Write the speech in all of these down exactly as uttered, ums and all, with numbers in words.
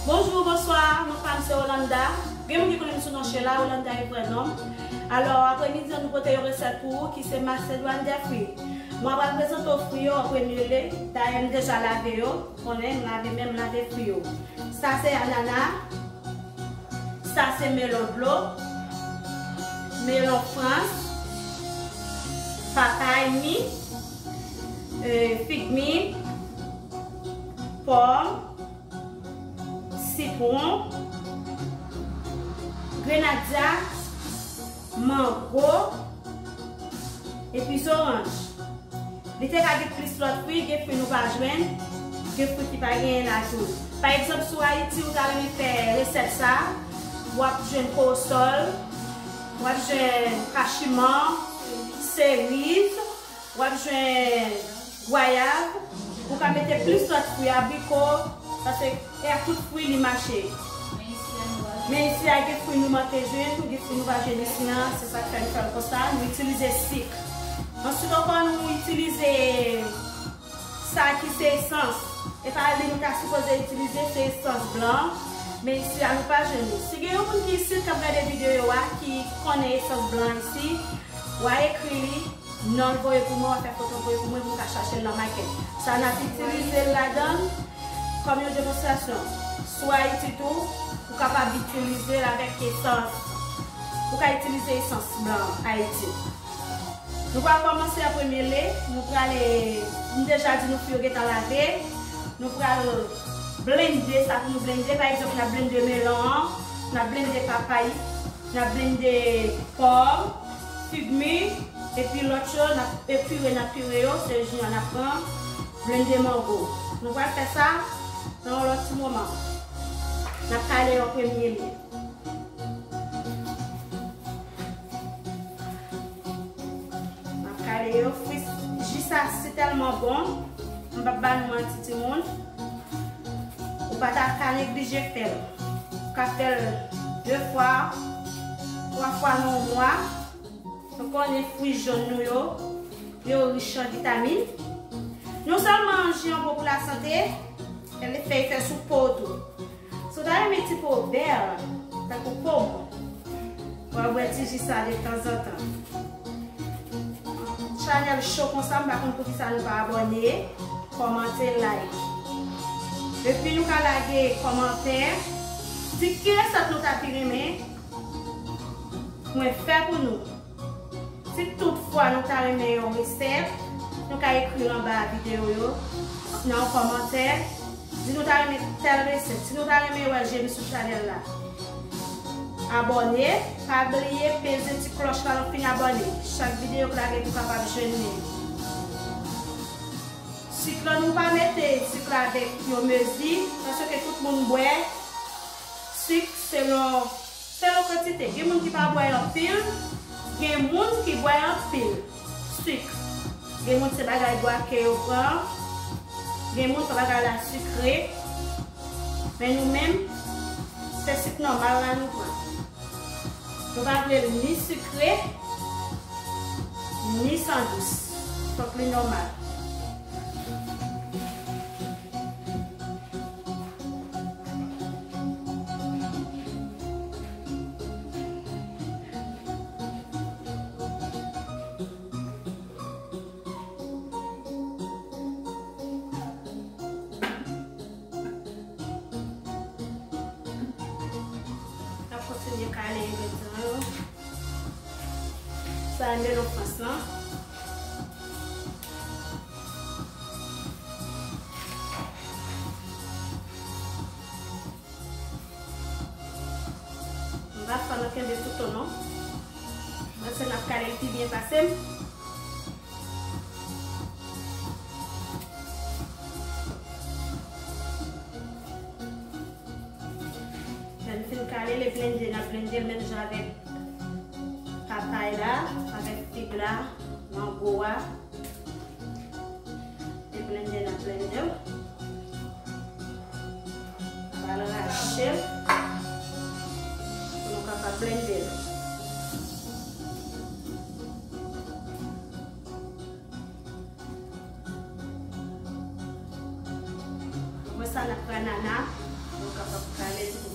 Bonjou, bonswa, non pa m se Rolanda. Gen moun ki konnen m sou non Sheila, Rolanda e vrè non m. Alò, apremidi an, nou pote yon resèt pou ou ki se masedwàn de fwi. Mwen pral prezante w fwi yo an premye lye. Dayè, m deja lave yo. Konnen, m lave men, m lave fwi yo. Sa se anana. Sa se melon dlo. Melon frans. Papay mi. E, fig mi. Pòm. Sitwon, grenadya, mango, epi zoranj. Li te ka gen plis lòt fwi, gen fwi nou pa jwenn, gen fwi ki pa genyen la tou. Pa egzanp, si w Ayiti, ou ta renmen fè resèt sa, w ap jwenn kowosòl, w ap jwenn kachiman, seriz, w ap jwenn gwayav, ou ka mete plis lòt fwi, abriko, paske e a tout fwi li mache. Men isi a gen fwi nou manke jwenn, gen fwi nou pa jwenn isi a, se sa k fè nou fè l konsa, nou itilize sik. Answit ankò nou itilize sa ki se esans. E pa li nou ta sipoze itilize, se esans blan. Men isi a nou pa jwenn li. Si gen yon moun ki isit k ap gade videyo a, ki konnen esans blan isi, w a ekri li, non l voye pou mwen, w a fè foto voye pou mwen pou m ka chache l nan makèt. Sa n ap itilize l ladan l kòm yon demonstrasyon. Si w Ayiti tou, ou kapab itilize l avèk esans. Ou ka itilize esans blan Ayiti. Nou pral kòmanse an premye lye. Nou prale, m deja di nou fwi yo gentan lave. Nou pral blende sa pou nou blende. Pa egzanp, n ap blende melon an, n ap blende papay, n ap blende pòm, fig mi, epi lòt yo, n ap epire, n ap pire yo, se ji an n ap pran, blende mango. Nou pral fè sa nan yon lòt ti moman. N ap kale yo an premye lye. M ap kale yo fwi. Ji sa si tèlman bon, m p ap ba nou manti timoun. Ou pa ta ka neglije fè l. Ou ka fè l de fwa, twa fwa nan yon mwa. Nou konnen fwi jòn nou yo, yo rich an vitamin. Non sèlman ji an bon pou lasante, men li fè efè sou po tou. Si w ta renmen ti po bèl, tankou po m, w a bwè ti ji sa de tanzantan. Chanèl cho konsa, m pa konn poukisa nou pa abòne, kòmante, like. Epi nou ka lage kòmantè, di ki resèt nou ta pi renmen mwen fè pou nou. Si tout fwa nou ta renmen yon resèt, nou ka ekri l anba videyo yo, nan yon kòmantè, di nou ta renmen tèl resèt. Si nou ta renmen wè je m sou chanèl la, abòne. Pa bliye peze ti klòch la lè w fin abòne. Chak videyo k lage pou w kapab jwenn li. Sik la, nou pa mete sik la avèk yon mezi, paske tout moun bwè sik selon, selon kantite. Gen moun ki pa bwè anpil, gen moun ki bwè anpil sik. Gen moun se bagay bwake yo pran, gen moun se bagay la sikre. Men nou menm, se sik nòmal la nou pran. Nou pa vle l ni sikre, ni san dous. Fòk li nòmal. N ap kontinye kale engredyan yo. Sa e melon frans lan. M pa fè nan kenbe touto non. Mwen se n ap kale l pi byen pase m. Lè n fin kale l, e blende, n ap blende l menm jan avèk papay la, avèk fig la, mango a. E blende, n ap blende l. N ap al rache l pou nou kapab blende l. Apre sa, n ap pran nana, nou kapab kale tou.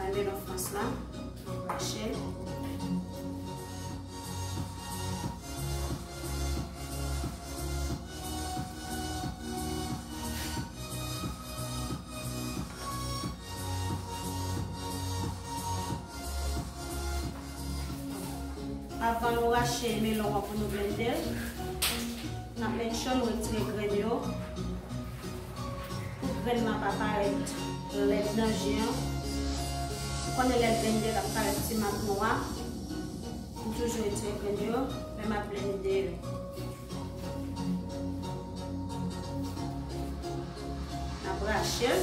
Al melon frans la, m ap rache l. Avan nou rache melon an pou nou blende l, n ap make sure nou retire grenn yo. Pou grenn nan pa parèt lèd nan ji an. Ou konnen lè blende l ap parèt ti mak nwa. M toujou retire grenn yo lè m ap blende yo. N ap rache l.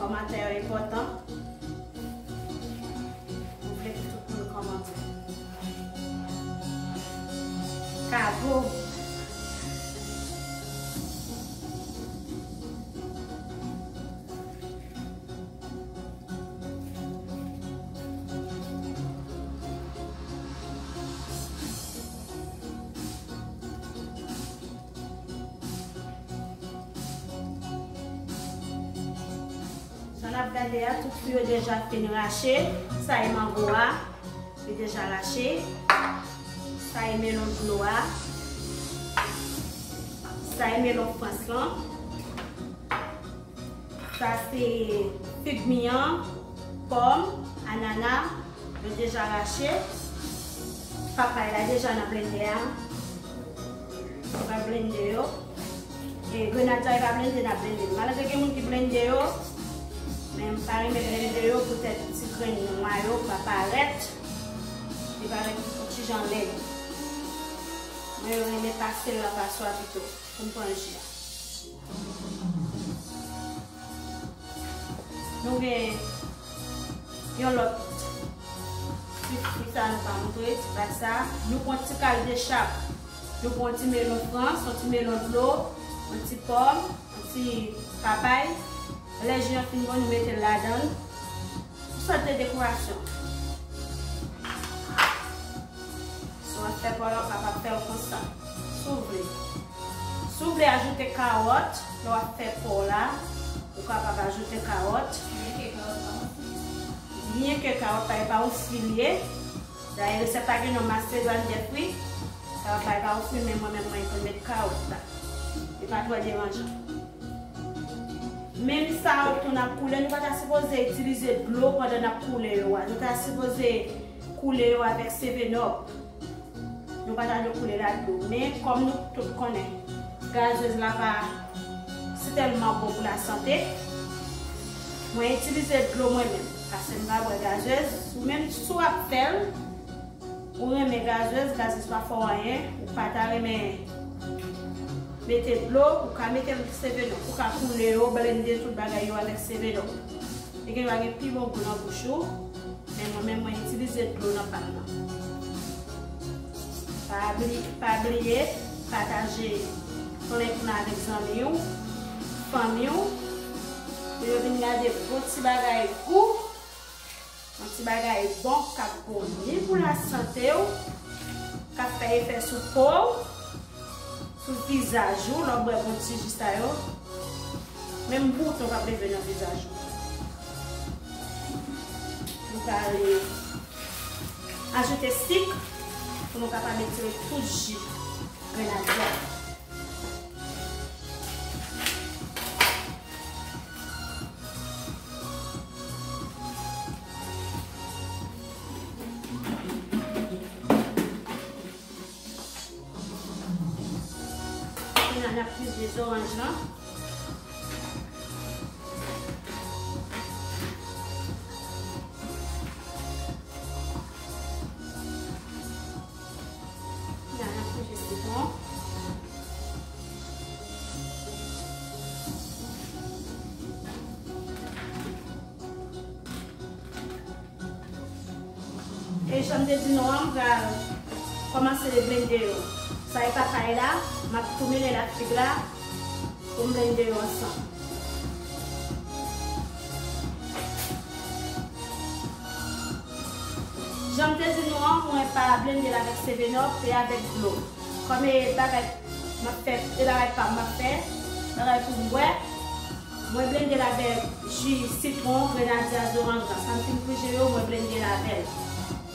Kòmantè yo enpòtan. M vle pou tout moun kòmante. Kavo. Sa n ap gade a, tout fwi yo deja fin rache. Sa e mango a, li deja rache. Sa e melon dlo a. Sa e melon frans lan. Sa se fig mi an, pòm, anana, yo deja rache. Papay la deja nan blendè a. Nou pral blende yo. E grenad sa yo pa blende, n ap blende. Malgre gen moun ki blende yo, men m pa renmen blende yo poutèt ti grenn nwa yo pa parèt. Li parèt yon ti jan lèd. Mwen yo renmen pase l nan paswa pito pou m pran ji a. Nou gen yon lòt ti fwi sa nou pa montre, ti bak sa. Nou pran ti kal de chak. Nou pran yon ti melon frans, yon ti melon dlo, yon ti pòm, yon ti papay. Lè ji an fin bon, nou mete l ladan l. Yon sòt de dekorasyon. Si w ap fè pa w la, w kapab fè l konsa. Si w vle. Si w vle ajoute kawòt, lè w ap fè pa w la, ou kapab ajoute kawòt. Byen ke kawòt pa, e pa yon fwi li ye. Dayè, resèt la gen non masedwàn de fwi. Kawòt la, e pa yon fwi, men mwen menm, mwen konn met kawòt la. Li pa twò deranjan. Menm sa yo tou n ap koule, nou pa ta sipoze itilize dlo pandan n ap koule yo a. Nou ta sipoze koule yo avèk seven up. Nou pa ta dwe koule l ak dlo. Men kòm nou tout konnen, gazez la pa si tèlman bon pou lasante, mwen itilize dlo mwen menm. Paske m pa bwè gazez. Ou menm si w ap fè l, ou renmen gazez, gazez pa fè w anyen, ou pa ta renmen mete dlo, ou ka mete seven up, ou ka koule yo, blende tout bagay yo avèk seven up. Li gen dwa gen pi bon gou nan bouch ou, men mwen menm mwen itilize dlo nan pa m nan. Pa bli-, pa bliye pataje link lan avèk zanmi w, fanmi w, pou yo vin gade bon ti bagay gou, yon ti bagay bon k ap bon ni pou lasante w, k ap fè efè sou po w, sou vizaj ou, lè w bwè bon ti ji sa yo. Menm bouton p ap leve nan vizaj ou. Nou pral ajoute sik pou nou kapab etire tout ji grenadya. Kounye a, n ap plis de zoranj lan. Kounye a, n ap plis de sitwon. E jan m te di nou an, m pral kòmanse blende yo. Sa e papay la, m ap tou mele l ak fig la pou m blende yo ansanm. Jan m te di nou an, mwen pa blende l avèk seven up e avèk dlo. Kòm e bagay m ap fè, e bagay pa m m ap fè, bagay pou m bwè, mwen blende l avèk ji sitwon, grenadya, zoranj lan. Sa m fin pije yo, mwen blende l avè l.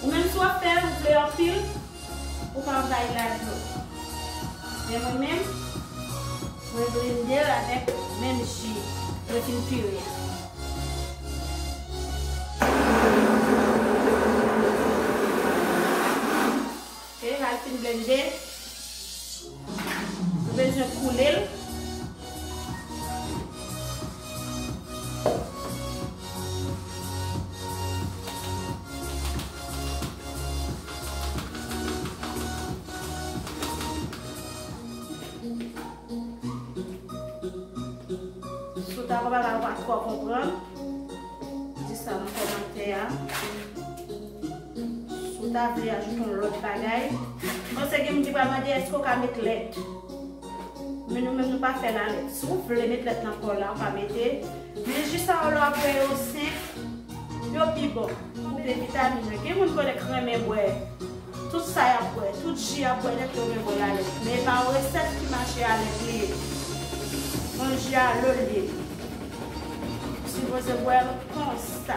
Ou menm si w ap fè l, ou vle anpil, ou ka anvayi l ak dlo. Men mwen menm, mwen blende l avèk menm ji mwen fin pire a. Ok, la l fin blende. Nou bezwen koule l. Si w ta konprann, ou pa twò konprann, di sa nan kòmantè a. Si w ta vle ajoute yon lòt bagay, m panse gen moun ki pral mande, èske w ka met lèt? Men nou menm, nou pa fè l a lèt. Si w vle met lèt nan kò w la, ou ka mete. Men ji sa yo, lè w ap bwè yo senk, yo pi bon. Koupe vitamin yo. Gen moun konnen k renmen bwè. Tout sa y ap bwè, tout ji y ap bwè, nèt yo gen bwè l a lèt. Men e pa yon resèt ki mache a lèt li ye. Yon ji a lò l ye. Ou sipoze bwè l konsa.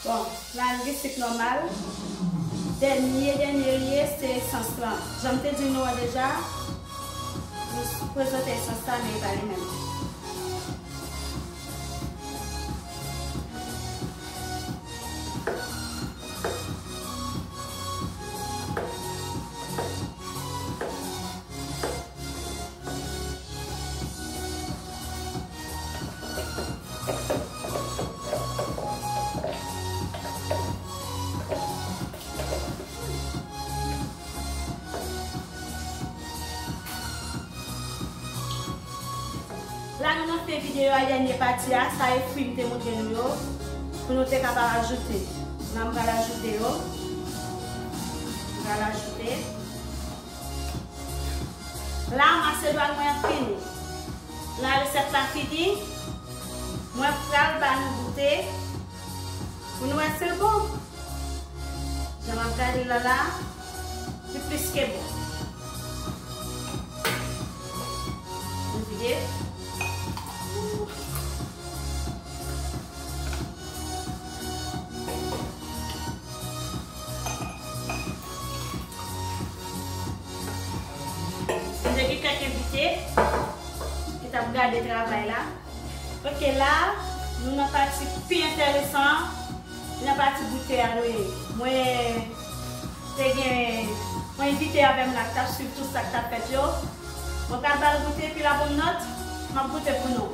Bon, la, nou gen sik nòmal. Dènye, dènye li ye, se esans lan. Jan m te di nou an deja, nou prezante esans la, men e pa li menm. La nou nan fen videyo a, dènye pati a, sa e fwi m te montre nou yo, pou nou te kapab ajoute. La m pral ajoute yo. M pral ajoute. La, masedwàn mwen an fini. La, resèt la fini. Mwen pral ba nou goute pou nou wè si l bon. Jan m ap gade l la la, li plis ke bon. Nou vide. Kèk envite ki t ap gade travay la. Ok, la, nou nan pati pi enteresan an. Nan pati goute a nou ye. Mwen te gen yon envite avè m la k t ap swiv tout sa k t ap fèt yo. Mwen pral ba l goute, epi l ap ban m nòt, m ap goute pou nou.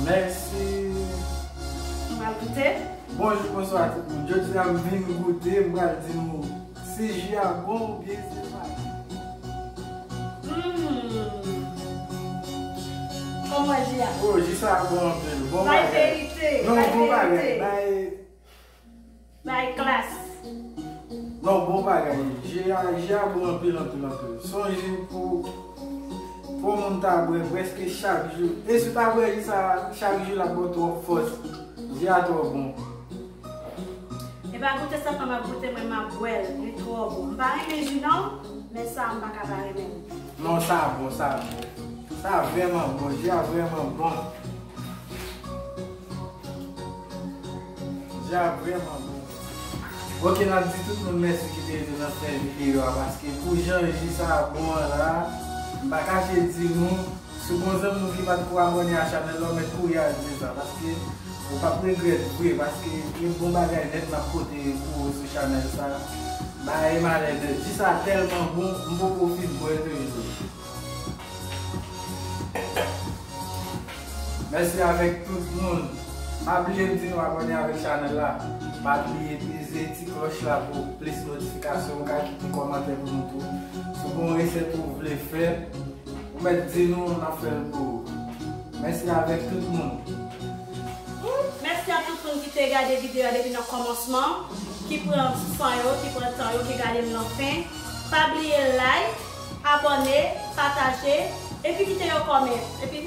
Mèsi. Nou pral goute. Bonjou, bonswa tout moun. Jodi a m vin goute, m pral di nou si ji a bon oubyen si l pa bon. Hmm. Kòman ji a? Oh, ji sa a bon anpil. Bon bagay. Bay verite. Non, bon bagay. Bay, bay klas. Non, bon bagay. Ji a, ji a bon anpil, anpil, anpil. Se yon ji pou, pou moun ta bwè prèske chak jou. E si w ta bwè ji sa a chak jou, l ap ba w twòp fòs. Ji a twò bon. E pa goute sèlman m ap goute, mwen m ap bwè l. Li twò bon. M pa renmen ji non, men sa a m pa ka pa renmen l. Non, sa bon, sa bon. Sa vrèman bon, ji a vrèman bon. Ji a vrèman bon. Ok, n ap di tout moun mèsi ki te rete nan fen videyo a, paske pou jan ji sa a bon an la, m pa kache di nou, si w gon zanmi w ki pa t ko abòne a chanèl la, w mèt kouri al di sa, paske ou p ap regrèt vre, paske e bon bagay nèt n ap pote pou ou sou chanèl sa. Bagay malè nèt. Ji sa tèlman bon, m poko fin bwè toujou. Mèsi avèk tout moun. Pa bliye di nou abòne avèk chanèl la. Pa bliye peze ti klòch la pou plis notifikasyon. Ou ka kite kòmantè pou nou tou. Si w gon resèt ou vle fè, ou mèt di nou, n ap fè l pou ou. Mèsi avèk tout moun. Mèsi a tout moun ki te gade videyo a depi nan kòmansman, ki pran san yo, ki pran tan yo, ki gade m nan fen. Pa bliye like, abòne, pataje, epi kite yon kòmè. Epi